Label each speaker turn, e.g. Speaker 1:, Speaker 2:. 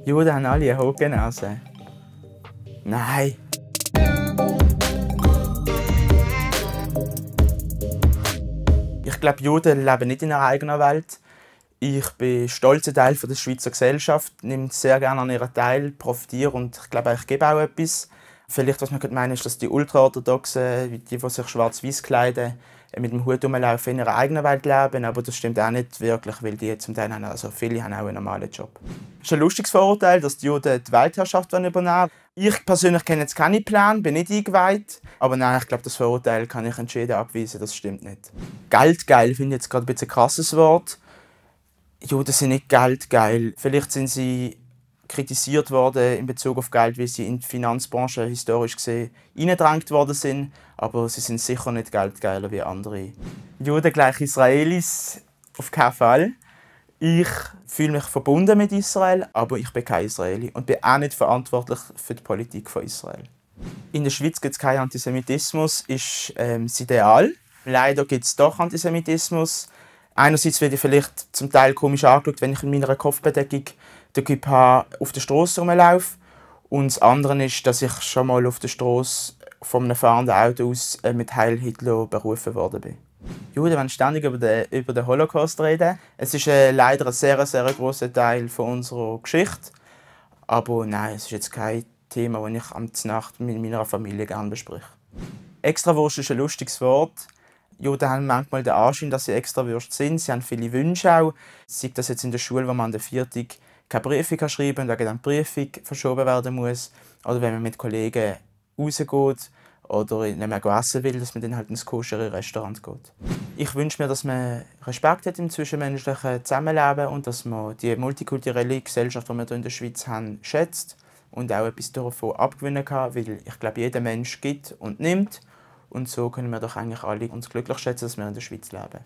Speaker 1: Juden haben alle eine Hockenase. Nein. Ich glaube, Juden leben nicht in einer eigenen Welt. Ich bin stolzer Teil der Schweizer Gesellschaft, nehme sehr gerne an ihrer teil, profitiere und ich glaube, ich gebe auch etwas. Vielleicht, was man meinen ist, dass die Ultraorthodoxen, die sich schwarz-weiß kleiden, mit dem Hut rumlaufen, in ihrer eigenen Welt leben, aber das stimmt auch nicht wirklich, weil die zum Teil viele haben auch einen normalen Job. Es ist ein lustiges Vorurteil, dass die Juden die Weltherrschaft übernehmen wollen. Ich persönlich kenne jetzt keine Pläne, bin nicht eingeweiht, aber nein, ich glaube, das Vorurteil kann ich entschieden abweisen, das stimmt nicht. Geldgeil finde ich jetzt gerade ein bisschen ein krasses Wort. Juden sind nicht geldgeil. Vielleicht sind sie kritisiert worden in Bezug auf Geld, weil sie in die Finanzbranche historisch gesehen hineingedrängt worden sind, aber sie sind sicher nicht geldgeiler wie andere. Juden gleich Israelis auf keinen Fall. Ich fühle mich verbunden mit Israel, aber ich bin kein Israeli und bin auch nicht verantwortlich für die Politik von Israel. In der Schweiz gibt es keinen Antisemitismus, ist das Ideal. Leider gibt es doch Antisemitismus. Einerseits werde ich vielleicht zum Teil komisch angeschaut, wenn ich in meiner Kopfbedeckung den Kippa auf der Straße rumlaufe. Und das andere ist, dass ich schon mal auf der Straße von einem fahrenden Auto aus mit Heil Hitler berufen worden bin. Juden wollen ständig über den Holocaust reden. Es ist leider ein sehr grosser Teil von unserer Geschichte. Aber nein, es ist jetzt kein Thema, das ich am Nacht mit meiner Familie gerne bespreche. Extrawurst ist ein lustiges Wort. Juden haben manchmal den Anschein, dass sie Extrawürste sind. Sie haben viele Wünsche auch. Sei das jetzt in der Schule, wo man an der Viertag keine Prüfung schreiben kann und wegen dann die Prüfung verschoben werden muss. Oder wenn man mit Kollegen rausgeht oder nicht mehr essen will, dass man dann halt ins koschere Restaurant geht. Ich wünsche mir, dass man Respekt hat im zwischenmenschlichen Zusammenleben und dass man die multikulturelle Gesellschaft, die wir hier in der Schweiz haben, schätzt und auch etwas davon abgewinnen kann, weil ich glaube, jeder Mensch gibt und nimmt. Und so können wir doch eigentlich alle uns glücklich schätzen, dass wir in der Schweiz leben.